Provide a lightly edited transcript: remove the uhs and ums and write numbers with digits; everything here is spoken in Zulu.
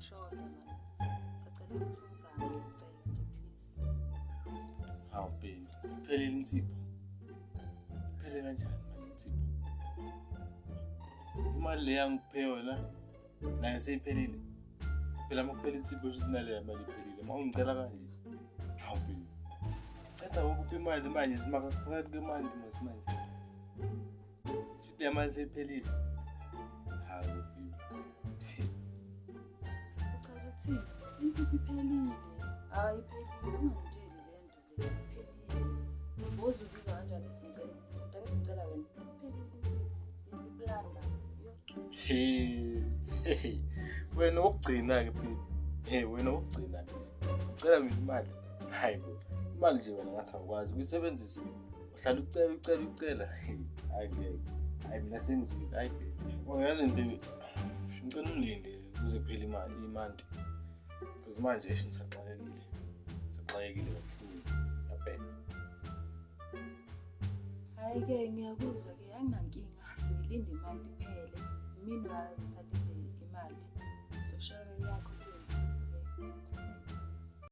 Ngiyashoda mani. Sacela ukuthi ungizame ngiyacela nje please. Hawu baby, iphelile insipho. Iphele kanjani manje insipho? Imali le yangiphe yona nayo seyiphelile. Phela uma kuphela insipho kusho ukuthi naleya mali iphelile. Uma ungicela kanje. Hawu baby. Ceda ngokupha imali manje simaka siphakathi kwemali manje. Shuthi le mali seyiphelile. Hawu baby. Uchaza ukuthini? Insipho iphelile. Hayi iphelile, ungangitsheli le nto le. Iphelile. Wozuzizwa kanjani if ngicela umuntu? Angithi ngicela wena. Iphelile insipho. Yenza iplani la. Hey. Wena wokugcina ke baby. Hey wena wokugcina nje. Ucela mina imali. Hayi bo. Imali nje wena ngathi awukwazi ukuyisebenzisa. Uhlala ucela ucela ucela. Hayi ngeke. Hayi mina sengizwile. Hayi baby. Uyazi baby. Ngicela ungilinde kuze kuphele imali imanti. Because manje eish ngisaxakekile. Ngisaxakekile kabuhlungu. Ngiyabheka. Hhayi-ke ngiyakuzwa-ke anginankinga siyilinde imali iphele. Meanwhile ngisalinde imali. Uzoshare yakho leyo nsipho-ke.